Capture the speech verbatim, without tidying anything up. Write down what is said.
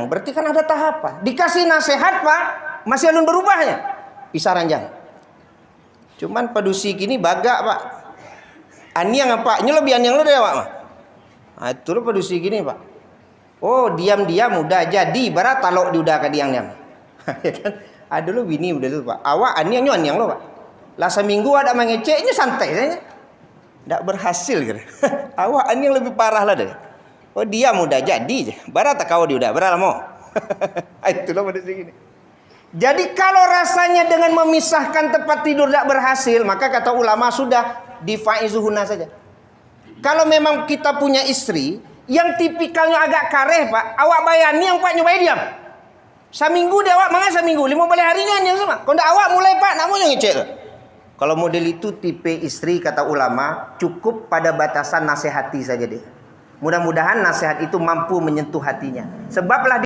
Berarti kan ada tahapan. Dikasih nasihat, Pak, masih alun barubahnyo. Pisah ranjang. Cuman padusi kini bagak, Pak. Aniang, Pak. Nyo labiah aniang lo dari awak mah. Ah, itu lo padusi kini, Pak. Oh, diam-diam udah jadi, bara talok di udah ka diam-diam. Ya kan? Ado lo bini model tu, Pak. Awak aniang nyo aniang lo, Pak. Lah saminggu awak dak mangecek, nyo santai sajo. Dak berhasil, kira. Awak aniang lebih parah lah deh. Oh, diam udah jadi je. Bara takau di udah, bara lamo. Itulah padusi kini. Jadi, kalau rasanya dengan memisahkan tempat tidur dak berhasil, maka kata ulama sudah, difaizuhunna saja. Kalau memang kita punya istri yang tipikalnyo agak kareh, Pak, awak bayani yang Pak nyo bae diam. Saminggu di awak mangan saminggu, limo baleh hari nyo aniang sama. Kalau ndak awak mulai, Pak, nak mau nyo ngecek tu. Kalau model itu tipe istri, kata ulama, cukup pada batasan nasihati saja deh. Mudah-mudahan nasihat itu mampu menyentuh hatinya. Sebablah